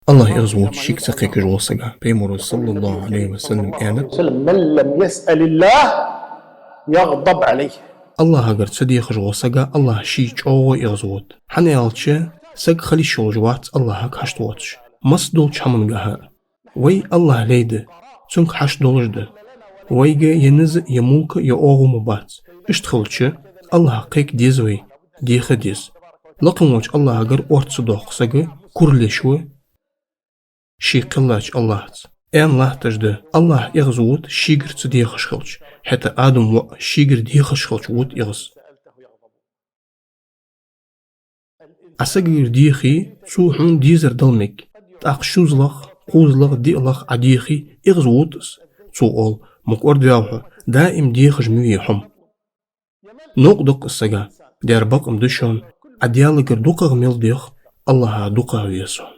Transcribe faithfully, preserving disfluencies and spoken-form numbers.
АллахӀ эгӀазвоацаш шийга ца кхайкаш вола саг. Пайхамара, саллаллахӀу Ӏалайхи ва саллам, аьннад: من لم يسأل الله يغضب عليه. АллахӀагара ца дехаш вола саг, АллахӀ ше чӀоагӀа эгӀазвода. ХӀана аьлча, саг хила йиш йолаш вац АллахӀага хьашт воацаш, масса долча хӀамангахьа. Вай АллахӀ лай да, цунга хьашт долаш да. Вайга е низ, е мулк, е оагӀув ма бац. Иштта хилча, АллахӀага кхайка деза вай, деха деза. Лакха волча АллахӀагара орц ца доаккх саг, курал еш ва ше кхеллача АллахӀаца. Аьнна латташ да: АллахӀ эгӀазвода шийгара ца дехаш хилча, хӀаьта Адама воӀ шийгара дехаш хилча вода эгӀаз. Ӏа сагагара дехе, цо хьона дезар дала мег. ТӀаккха шозлагӀа, кхозлагӀа, диълагӀа Ӏа дехе, эгӀазвода из. Цо оал: «Мукъа ор даьд хьо, даим дехаш ма вий хьо-м». Новкъа да-кх из сага. Дера бакъ-м да шоана, Ӏа Даьлагара дукхагӀа мел дех, АллахӀа дукхагӀа ве со.